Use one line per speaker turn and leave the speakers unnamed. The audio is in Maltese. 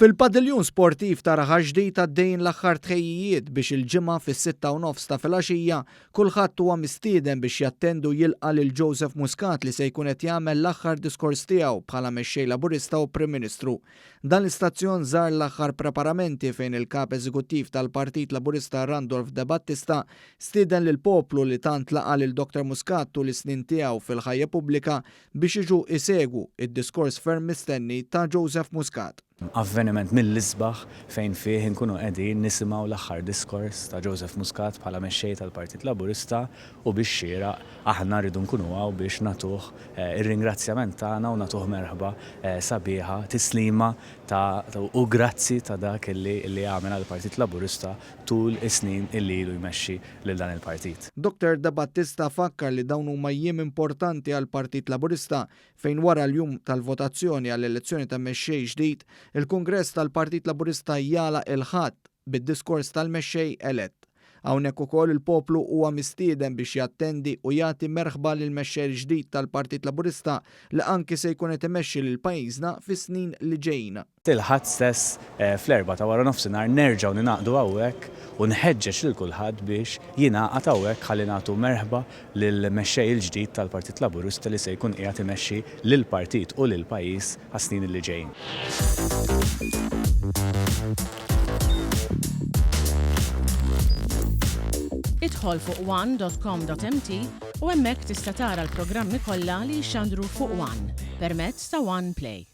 Fil-padiljun sportiv ta' Raħal Ġdid għaddejjin l-aħħar tħejjijiet biex il-Ġimgħa fis-sitta u nofs ta' filgħaxija kulħadd huwa mistieden biex jattendi u jilqa' lil Joseph Muscat li se jkun qed jagħmel l-aħħar diskors tiegħu bħala Mexxej Laburista u Prim Ministru. Dan l-istazzjon żar l-aħħar preparamenti fejn il-Kap Eżekuttiv tal-Partit Laburista Randolph De Battista stieden lill-poplu li tant laqa' lil Dr Muscat tul is-snin tiegħu fil-ħajja pubblika biex jiġu jsegwu id-diskors ferm mistenni ta' Joseph Muscat.
Avveniment mill-isbaħ fejn fih inkunu qegħdin nisimgħu l-aħħar diskors ta' Joseph Muscat bħala Mexxej tal-Partit Laburista u bix-xieraq aħna rridu nkunu hawn biex nagħtuh ir-ringrazzjament tagħna u nagħtuh merħba sabiħa, tislima ta' u grazzi ta' dak illi għamel għall-Partit Laburista tul is-snin illi ilu jmexxi lil dan il-partit.
Dottor Debattista fakkar li dawn huma jiem importanti għall-Partit Laburista fejn wara l-jum tal-votazzjoni għall-elezzjoni ta' mexxej ġdid, il-Kungress tal-Partit Laburista jagħlaq il-Ħadd bid-diskors tal-mexxej elett. Hawnhekk ukoll il-poplu huwa mistieden biex jattendi u jagħti merħba lill-mexxej l-ġdid tal-Partit Laburista li anki se jkun qed imexxi lil pajjiżna fis-snin li ġejjin.
Il-Ħadd stess fl-erbgħa ta' waranofsinhar nerġgħu ningħaqdu hawnhekk u nħeġġeġ lil kulħadd biex jingħaqad hawnhekk ħalli nagħtu merħba lill-Mexxej il-ġdid tal-Partit Laburista li se jkun qiegħed imexxi lill-partit u lill-pajjiż għas-snin li ġejjin.
Idħol fuq one.com.mt u hemmhekk tista' tara l-programmi kollha li jixxandru fuq One permezz ta' One Play.